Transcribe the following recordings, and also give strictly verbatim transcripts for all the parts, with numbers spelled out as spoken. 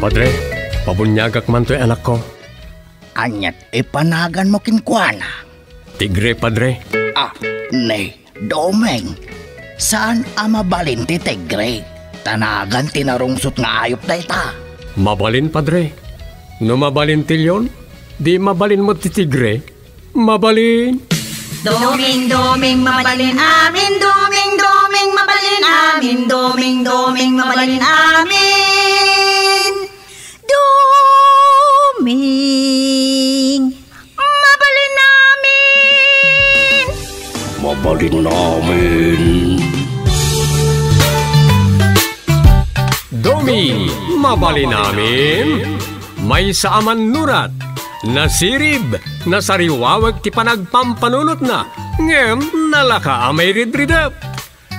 Padre, pabuniagak man toy anakko. Aniat ipanaganmo kenkuana? Tigre, Padre. Ah, ni Doming. Saan a mabalin ti tigre? Ta nagan ti narungsot nga ayup dayta. Mabalin, Padre. No mabalin ti leon, di mabalin met ti tigre. Mabalin. Doming, Doming, mabalin amin. Doming, Doming, mabalin amin. Doming, Doming, mabalin amin. Doming, mabalin amin. Mabalin amin. Doming, mabalin amin. Maysa a mannurat, nasirib, nasariwawag ti panagpampanunotna, ngem nalaka a mairidridep.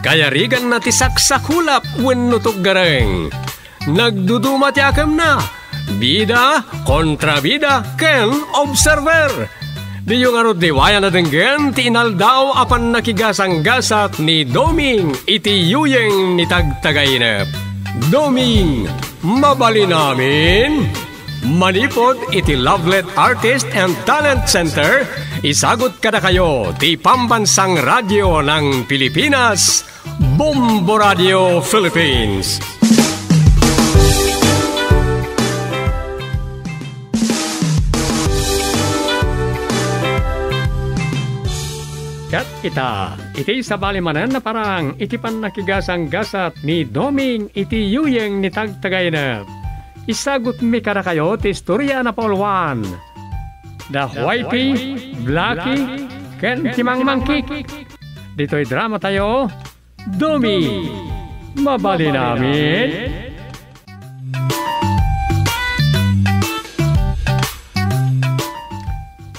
Kayariganna ti saksakulap wenno tuggareng. Nagduduma ti akemna. Bida, kontrabida, ken observer. Diyo ngarud liwayan a denggen ti inaldaw a pannakigasanggasat ni Doming iti yuyeng ni Tagtagainep. Doming, mabalin amin. Manipud iti Lovelet Artist and Talent Center, isagut kadakayo ti Pambansang Radyo ng Pilipinas, Bombo Radio Philippines. Ket ita, iti sabali manen a parang iti pannakigasanggasat ni Doming iti yuyeng ni Tagtagainep. Isagutmi kadakayo ti istoria a napauluan da Whitey, Blackie, ken ti Mangmangkik. Ditoy dramatayo, Doming, mabalin amin.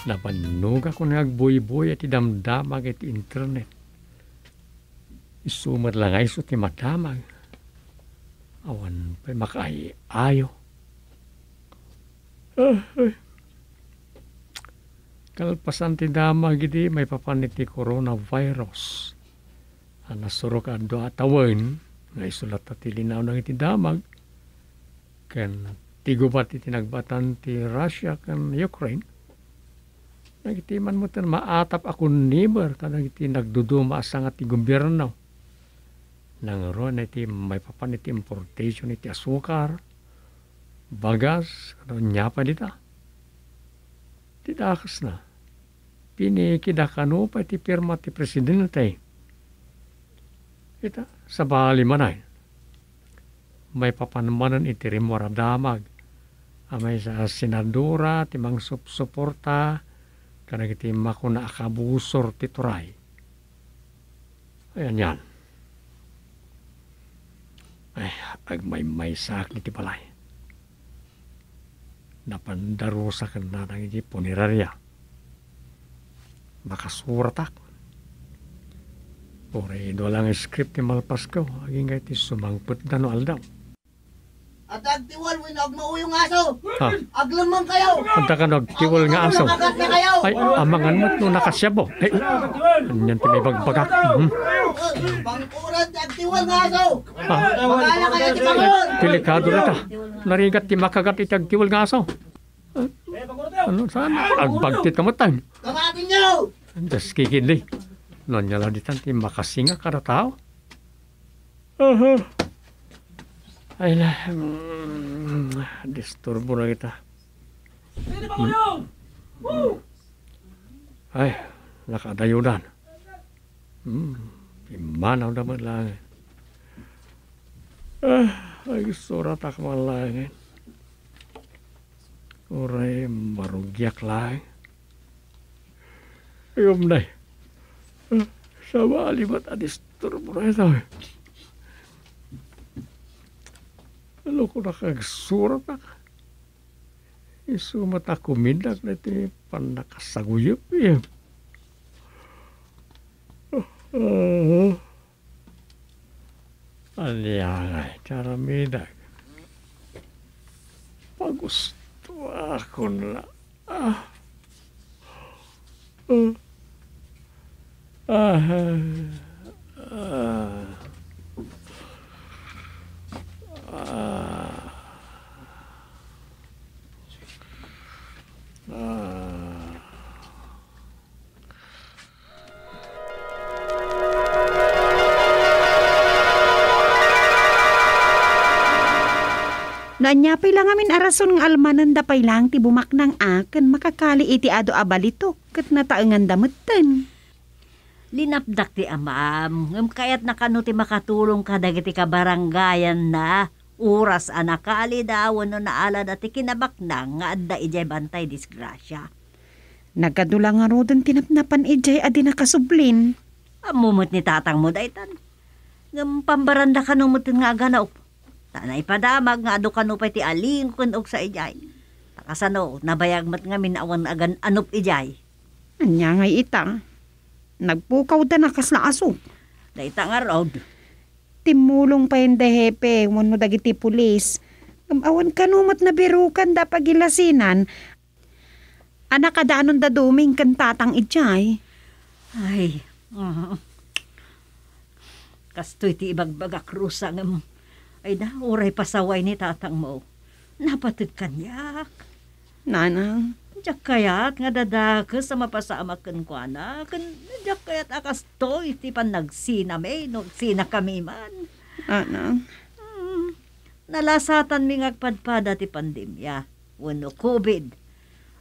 Napannugakon nga agbuybuya ti damdamag iti internet. Isu met la nga isu ti madamag. Awan pay makaay-ayo. Ah, ay. Kalpasan ti damag idi maipapan iti coronavirus a nasurok a dua a tawen nga isu latta ti linawna iti damag, ken ti gubat iti nagbatan ti Russia ken Ukraine, dagiti man metten maatap a kunniber kadagiti nagduduma a sanga ti gobierno. Nangruna iti maipapan iti importation iti asukar, bagas, ania pay dita. Ti dakesna, pinikida kano pay ti pirma ti presidente. Ita, sabali manen, maipapan manen iti rimmuar a damag a maysa a senadora ti mangsupsuporta kadagiti makuna a kabusor ti turay. Ay, anian. Ay, agmaymaysaak iti balay. Napan darusaken dagiti puneraria. Makasuratak. Uray dua lang script ti malpasko, agingga iti sumangpetda no aldaw. Adda agtiwal wenno agmauyong nga aso. Ha? Aglemmeng kayo. Adda kano agtiwal nga aso. Nakagat na kayo. Ay, amangan met no nakasiabo. Ay, anian ti maibagbagak. Mhm. Bangkuran ti agtiwal nga aso. Ha? Magana kayo ti bangon. Delikado dita. Narigat ti makagat iti agtiwal nga aso. Ano, saan? Agbagtit ka met, ay. Kamatin niyo! Just kidding, di. No, ania la ditan ti makasinga kada tao? Aha. Ay, la, mm, disturbo na kita. Pwede ba, Kuya? Woo! Ay, nakaadayudan. Hmm, pimmanawda met laeng. Ah, agsuratak man laeng. Uray marugiak laeng. Ayom, nay. Ah, sabali met a disturbo na ita. Ano ko nakagsuratak? Isu met a kumidak daytoy pannakasaguyep, eh. Ah, ania ngay ti aramidek? Pagustoakon la. Ah. Ah. Ah. Ah. Ah. No ania pay la ngamin a rason nga almanenda pay laeng ti bumaknang a ken makakali iti adu a balitok ket nataenganda metten. Linapdak ti amam, ngem kayatna kano ti makatulong kadagiti kabarangayanna, oras a nakalida wenno naalada ti kinabaknang nga adda idiay bantay disgrasia. Nagadu la ngaruden ti napnapan idiay a di nakasublin. Ammo met ni tatangmo daytan. Ngem pambaranda kano metten nga aganop. Ta naipadamag nga adu kano pay ti alingo ken uksa idiay. Ta kasano, nabayag met ngamin awan agan-anop idiay. Ania ngay ita? Nagpukawda na kasla aso. Dayta ngarud. Timmulong pay da hepe wenno dagiti pulis. Ngem awan kano met nabirukanda a pagilasinan a nakadanonda Doming ken Tatang idiay. Ay, mm. Kastoy ti ibagbagak, Rosa, ngem, ay na, uray pasaway ni tatangmo. Napated kaniak. Nanang. Diak kayat nga dadakes a mapasamak kenkuana, ken diak kayat a kastoy ti pannagsinami no agsinakami man. Nanang. Hmm. Nalasatanmi nga agpadpada ti pandemia wenno covid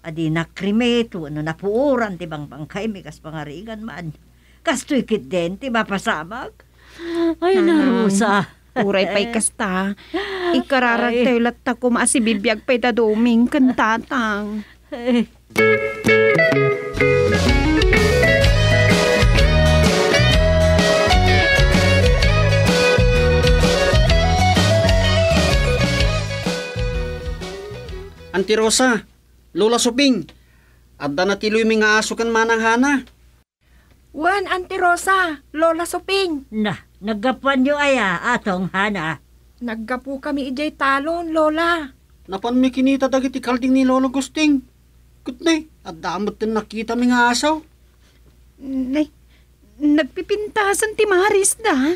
a di nakrimit wenno napuoran ti bangbangkaymi kas pangarigan man. Kastoy ketdin ti mapasamak. Ay, Nanang, Rosa. Uray pay kasta, ikararagtayo latta koma a sibibiag pay da Doming ken Tatang. Ay. Anti Rosa, Lola Suping, adda natiloymi nga aso ken Manang Hana. Wen, Anti Rosa, Lola Suping. Na, naggapuanyo aya, Atong Hana? Naggapukami idiay talon, Lola. Napanmi kinita dagiti kalding ni Lolo Gusting. Ket ne, adda metten nakitami nga aso. Ne, nagpipintasan ti marisda.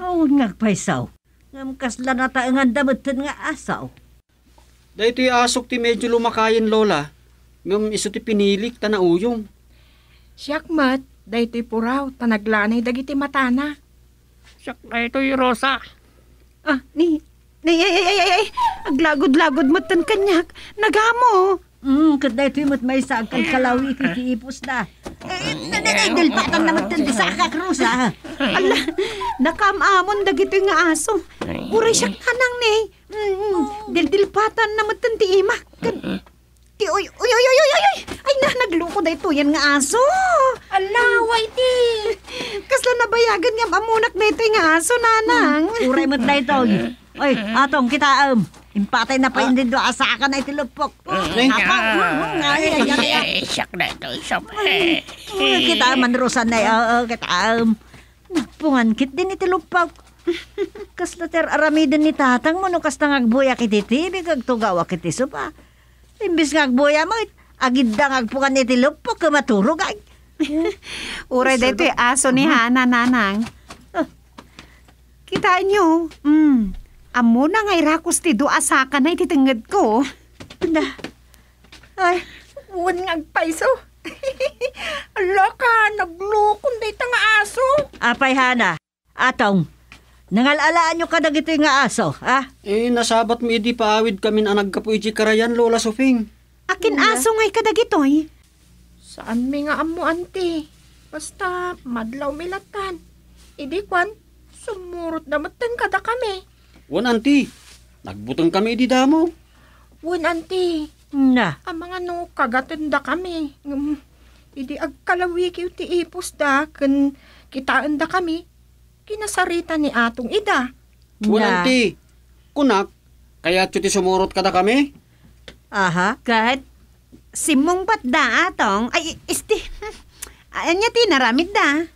Awan nga agpayso. Ngem kasla nataenganda metten nga aso. Daytoy asok ti medyo lumakayen, Lola, ngem isu ti pinilik ta nauyong. Siak met, daytoy puraw ta naglanay dagiti matana. Siak daytoy, Rosa. Ah, ni, ni, ay, ay, ay, ay, ay, aglagud-lagud metten kaniak. Nagamo. Mm, ket daytoy met maysa agkalkalawiki ti ipusda. Eh, na, na, na, dilpatan na metten ti sakak, Rosa. Ala, nakaam-amon dagitoy nga aso. Uray siak nanang ni. Mm, dildilpatan na metten ti imak. Ken ti, uy, uy, uy, uy, uy, uy, uy. Ay, na, nagluko daytoyan nga aso. Ala, way ti. Kasla nabayagan nga ammonak daytoy nga aso, nanang. Uray met daytoy. Oy, Atong, kitaem. Impatay na pay indi dua a saka na iti luppok. Ay, Atong, ay, ay, ay, ay. Ay, siak daytoy, siak. Ay, kitaem, Manrusan na, oo, kitaem. Nagpungan ketdin iti luppok. Kasla ti ar-aramiden ni tatangmo no kasta nga agbuyak iti T V, agtugawak iti sopa. Imbes nga agbuya met, agidda nga agpungan iti luppok ket maturog, ay. Uray daytoy aso ni Hana, nanang. Ah. Kitaenyo, mm, ammona nga irakos ti dua a sakana iti tengngedko. Na. Ay. Wen nga agpayso. Ala ka, naglukon dayta nga aso. Apay, Hana? Atong, nangal-alaanyo kadagitoy nga aso, a? Eh, nasabatmi idi paawidkamin a naggapu idiay karayan, Lola Soping. Akin aso ngay kadagitoy? Saanmi nga ammo, anti. Basta, madlawmi lattan. Idi kuan, sumurotda metten kadakami. Wen, anti. Nagbutengkami idi damo. Wen, anti. Na. Amangan no kagatendakami. Ngem, idi agkalawikiw ti ipusda ken kitaendakami, kinasarita ni Atong ida. Wen, anti. Kunak, kayatyo ti sumurot kadakami? Aha. Ket, simmungbatda, Atong. Ay, isti. Ania ti inaramidda?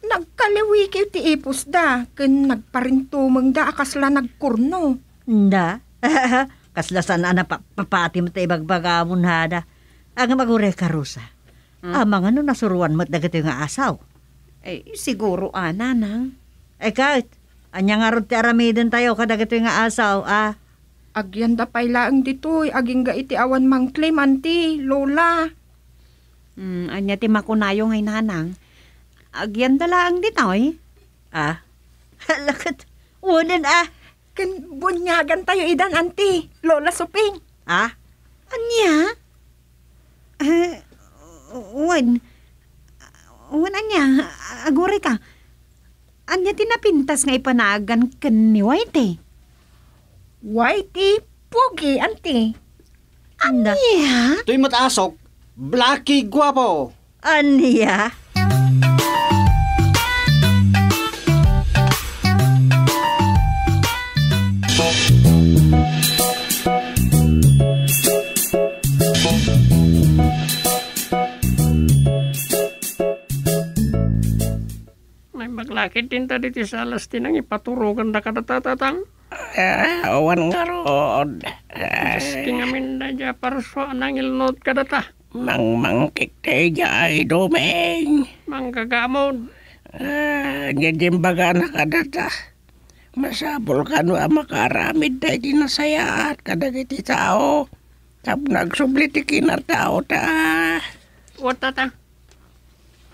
Nagkalawikiw ti ipusda, ken nagparintumengda a kasla nagkurno. Nda? Kasla saan a napa-, papati met ti ibagbagamon, Hana. Ngem agurayka, Rosa. Hmm? Amangan no nasuroan met dagitoy nga asaw? Eh, siguro, a, nanang. Eh, ket, ania ngarud ti aramidentayo kadagitoy nga asaw, a? Agyanda pay laeng ditoy, agingga iti awan mangklem, anti, Lola. Hmm, ania ti makunayo ngay, nanang? Agyanda laeng ditoy? A? Hala ket, unen, a? Ken bunyagantayo idan, anti, Lola Suping. Ah? Ania? Eh, wen, wen ania, agurayka. Ania ti napintas nga ipanagan ken ni Whitey? Whitey Pogi, anti. Anda? Ania? Toy met asok, Blacky Guapo. Ania? Ay, maglakid tinta diti salas ti nangipaturoganda kadata, Tatang. Ah, awan ngarud. Ay. Dios ti ngamin daydiay a parsua a nangilnut kadata. Mangmangkik daydiay, Doming. Manggagamon. Ah, ania ti imbagana kadata? Masapul kano a makaaramid daydi nasayaat kadagiti tao tapno agsubli ti kinataota. Wa, Tatang.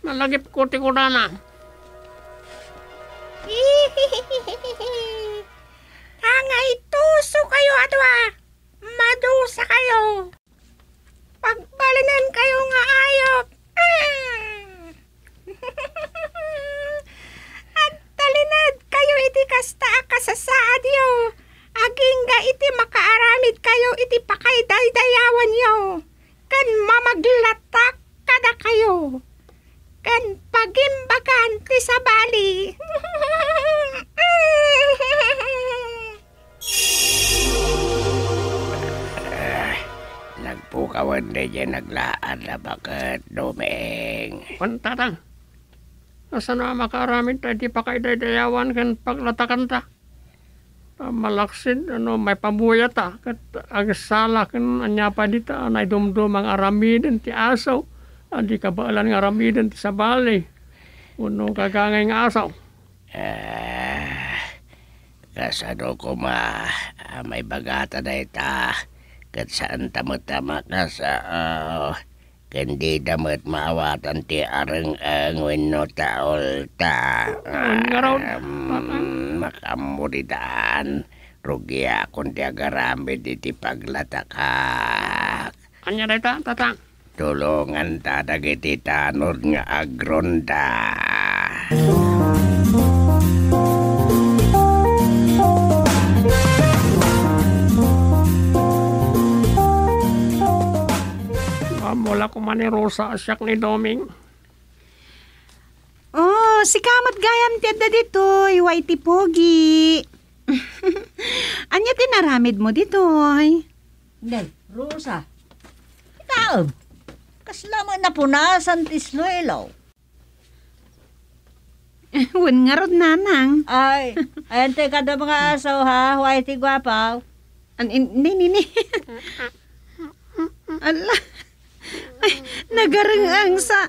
Nalagipko ti kunana. Tangay tuso kayo a dua. Madusa kayo. Pagbalinen kayo nga ayup. Ah! Agtalinaed kayo iti kasta a kasasaadyo. Agingga iti makaaramid kayo iti pakaidaydayawanyo. Ken mamaglatak kadakayo, ken pagimbagan ti sabali. Ah, nagpukawen daydiay naglaad a baket, Doming. Wen, Tatang, kasano a makaaramid ta iti pakaidaydayawan ken paglatakanta? Ta malaksid, ano, maipabuyata, ket agsala ken ania pay dita a naidumduma nga aramiden ti asaw, a di kabaelan nga aramiden ti sabali, wenno gagangay nga asaw. Ah, kasano koma a maibagata dayta, ket saanta met a makasao. Ken dida met maawatan ti areng-eng wenno taolta. Wen ngarud, Tatang. Makaammo ditan, rugiakon ti agaramid iti paglatakak. Ania dayta, Tatang? Tulonganta dagiti tanod nga agronda. Ammok la koma ni Rosa a siak ni Doming. Oh, sika met gayam ti adda ditoy, Whitey Pogi. Ania ti naramidmo ditoy? Nay, Rosa. Itaem. Kasla met napunasan ti islo-ilo. Wen ngarud, Nanang. Ay, ayan ti kada mga aso, ha? Whitey guapaw. An-, in-, ni, ni, ni. Ala. Ay, nagareng-ang sa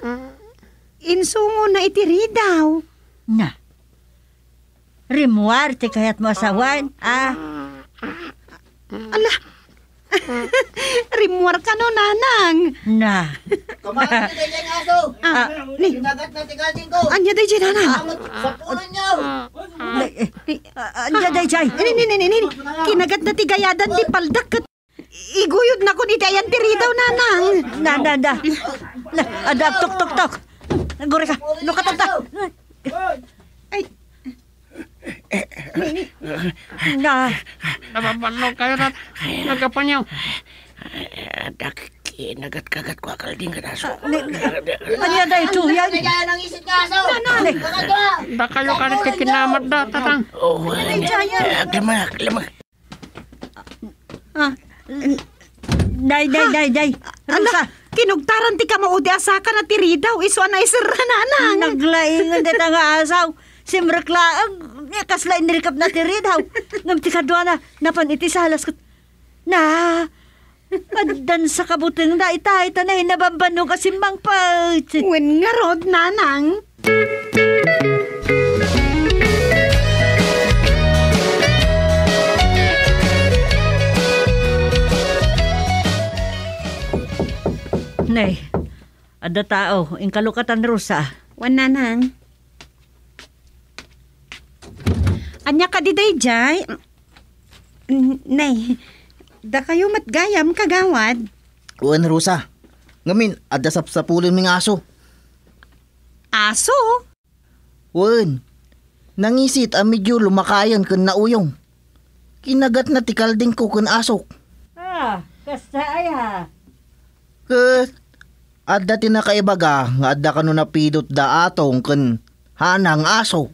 insungona iti ridaw. Na. Rimmuar ti kayatmo a sawen, ah? Ala. Rimmuar kano, Nanang. Na. Kumain ti daydiay nga aso. Ah, ni. Kinagat na ti gading ko. Ania daydiay, Nanang? Amat, sapulan niyo. Ni, eh, ni, ah, ania daydiay? Ni, ni, ni, ni, ni. Kinagat na ti gayadan ti paldak ket iguyod na kun iti ayan ti ridaw, Nanang. Na, na, na. Na, ada, tok, tok, tok. Agurayka. Lukatan ta. Ay. Na. Napapannog kayo, Tat. Nagkapanyaw. Dak, kinagat-kagat ko akal din ka naso. Ni, ania daytoy? Yan. Kaya nang isit nga aso. Ni. Kagat ko. Da kayo ka rin kikinamat da, Tatang. Oh, Ania daytoy? Aglama, aglama. Ah, day, day, day, day. Ala, Rosa. Kinugtaran ti kamao ti asaka na ti ridaw, isu a naiserra, Nanang. Naglaingan dayta nga asaw. Simrek laeng, ni kasla inrikep na ti ridaw. Ngem ti kaduana, napan iti salas ket, na, addan sa kabutengna ita, ita na nabambannog a simmangpet. Wen ngarud, Nanang. Nay, adda tao, inkalukatan, Rosa. Wen, Nanang. Ania kadi daydiay? N-, nay, dakayo met gayam, kagawad. Wen, Rosa. Ngamin, adda sapsapulenmi nga aso. Aso? Wen, nangisit a medio lumakayen ken nauyong. Kinagatna ti kaldingko ken asok. Ah, kasta aya? Ket adda ti nakaibaga nga adda kano napidotda Atong ken Hana nga aso.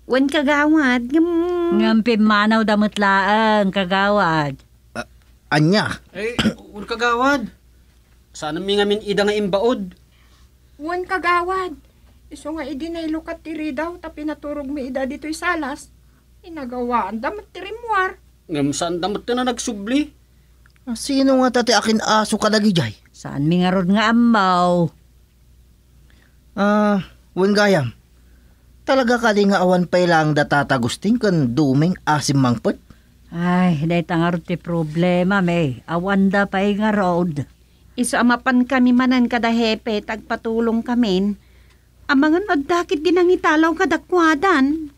Wen, kagawad, ngem Ngem pimmanawda met laeng, kagawad. Ah, ania? Eh, wen, kagawad. Saanmi ngamin ida nga imbaod? Wen, kagawad. Isu nga idi nailukat ti ridaw ta pinaturogmi ida ditoy salas, inagawaanda met ti rimmuar. Ngem saanda met ti nagsubli. Ah, sino ngata ti akin-aso kadagijay? Saanmi ngarud nga ammo. Ah, wen gayam. Talaga kadi nga awan pay laeng da Tata Agustin ken Doming a simmangpet? Ay, dayta ngarud ti problemami. Awanda pay ngarud. Isu a mapankami manen kada hepe, ta agpatulongkamin. Amangan no adda ketdi nangitalaw kadakuadan.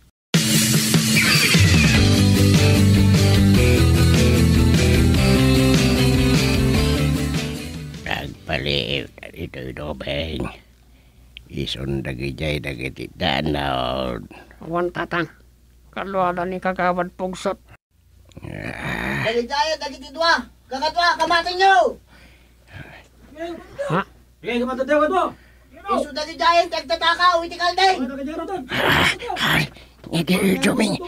Agpaliiw dagitoy Doming. Isun dagijay dagiti danod. Awan, Tatang. Kaluada ni Kagawad Pugsot. Ah. Dagijay dagiti dua. Kakadua, kamatenyo! Ha? Sige, kamatenyo, kadua. Isu dagijay ti agtatakaw iti kalding. Ah, ay, idi Doming.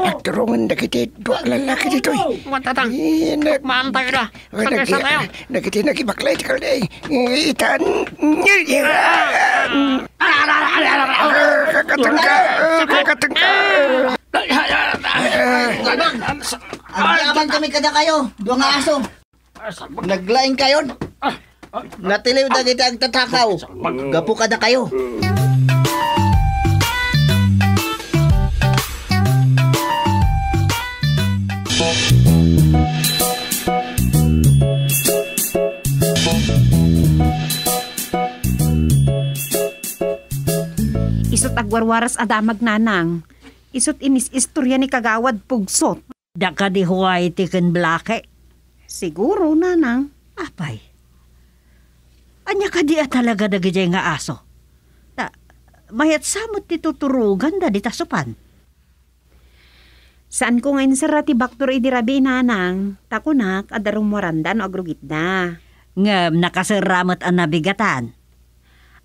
Agturungan dagiti dua a lalaki ditoy. Awan, Tatang. Maantayo da. Sagkaysa tayo. Dagiti nagibakla iti kalding. Itan. Kakatengka. Kakatengka. Agyamankami kadakayo, dua nga aso. Naglaingkayon. Natiliw dagiti agtatakaw gapu kadakayo. Isut' agwarwaras a damag, Nanang. Isut' inis-istoria ni Kagawad Pugsot. Da kadi Whitey ken Blackie? Siguro, Nanang. Apay, ania kadi a talaga dagidiay nga aso? Ta, mayat sa met ti tuturoganda dita supan. Saanko nga inserra ti baktor idi rabii, Nanang, ta kunak, adda rummuaranda no agrugitda. Ngem nakaserra met a nabigatan.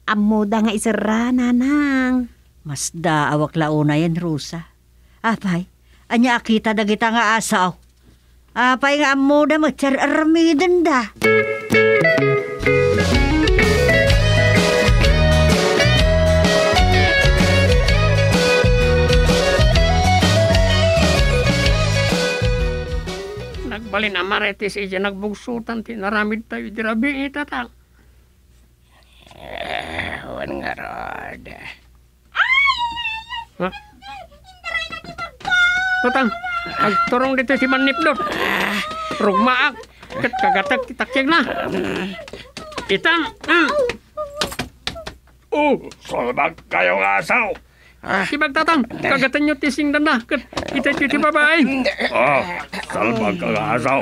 Ammoda nga iserra, Nanang. Masdaawak la unayen, Rosa. Apay, ania a kita dagita nga aso? Apay nga ammoda met ti ar-armidenda? Nagbalin a marites idiay nagbugsotan ti inaramidtayo idi rabii, Tatang. Eh, wen ngarud. Ha? Tatang, agturong ditoy ti mannipdot. Rugmaak, ket kagatek ti takiagna. Itan, mm. Oh, salbag kayo nga asaw! Ah. Sibag, Tatang, kagatenyo ti singdanna, ket itedyo ti babai. Ah, salbag ka nga asaw.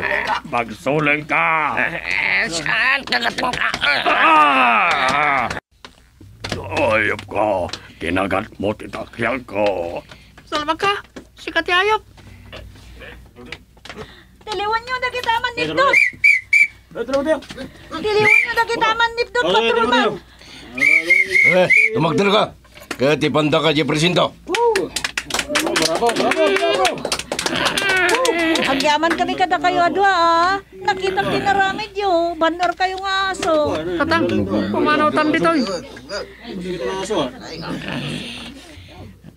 Magsuling ka. Eh, saan kagatenka? Ah! Ayop ka, kinagat mo ti takiag ko. Salbag ka, sika ti ayop. Tiliwanyo dagita mannipdot. Tiliwanyo dagita mannipdot, patrolman. Eh, tumagder ka. Ket ipanda ka diay presinto. Agyamankami kadakayo a dua, a. Nakitak ti inaramidyo, banner kayo nga aso. Tatang, pumanawtan ditoy.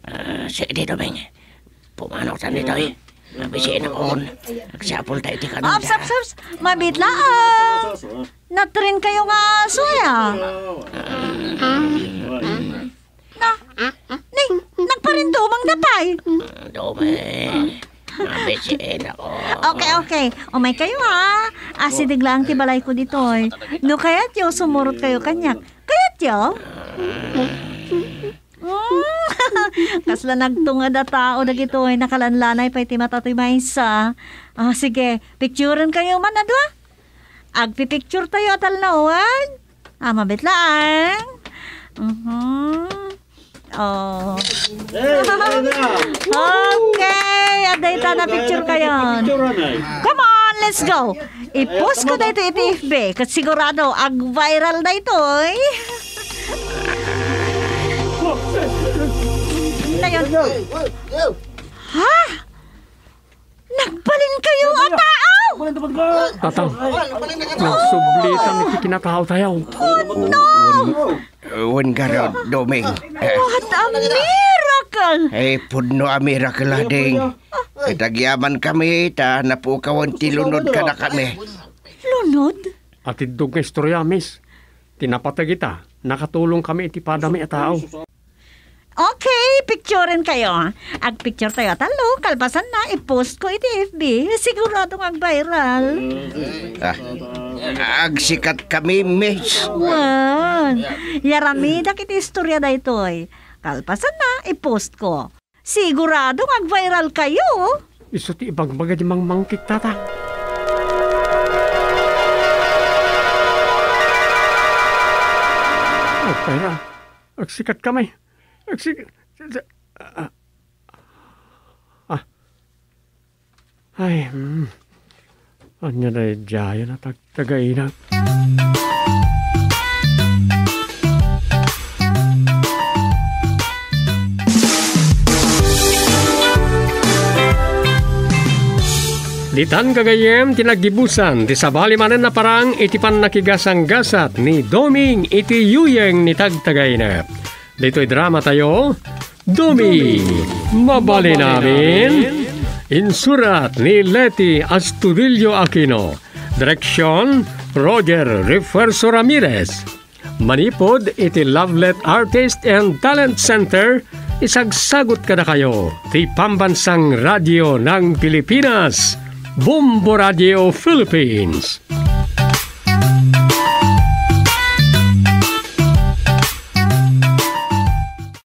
Ah, sige, Doming. Pumanawtan ditoy. Mabisienakon. Agsapulta iti kanenda. Ups, ups, ups. Mabiit laeng. Natren kayo nga aso, ya. Na, ni, nagparintumangda pay. Doming. Mabisienakon. Okay, okay. Umay kayo, ha. Asideg laeng ti balayko ditoy. No kayatyo, sumurot kayo kaniak. Kayatyo? Mm. Kasla nagtungod a tao dagitoy, nakalanlanay pay ti mata ti maysa. Ah, sige, picturen kayo man a dua. Agpipicture tayo a talnawan. Ah, mabit laeng. Mhm. Oh. Hey, ayun na. Okay, adda ita na picture kayon. Come on, let's go. I-post ko daytoy iti F B, ket sigurado ag-viral daytoy. Dayon. Ha? Nagbalin kayo a tao! Tatang, nagsublitan iti kinatao tayo. Oh, no! Wen garud, Doming. What a miracle! Eh, pudno a miracle, ading. Ket agyaman kami ta napukawan ti lunod kadakami. Lunod? Atiddog nga istorya, miss. Ti napateg ita, nakatulong kami iti padami a tao. Okay, picturen kayo. Agpicture tayo a tallo, kalpasan na, i-post ko iti F B. Sigurado nga ag-viral. Ah, agsikat kami, miss. Wen, yaramidak iti istorya daytoy. Kalpasan na, i-post ko. Sigurado nga ag-viral kayo. Isu ti ibagbaga di mangmangkik, tata. Agpayra, agsikat kami. Agsik-, ah, ah. Ay, hmm. Ania daydiayen a tagtagaina? Ditan gagayyem ti naggibusan ti sabali manen a parang iti pannakigasanggasat ni Doming iti yuyeng ni tagtagaina. Ditoy drama tayo, Domi, mabalin amin. Insurat ni Leti Astudillo Aquino. Direksyon, Roger Refuerzo Ramirez. Manipud iti Lovelet Artist and Talent Center, isagsagut kadakayo ti Pambansang Radio ng Pilipinas, Bombo Radio Philippines.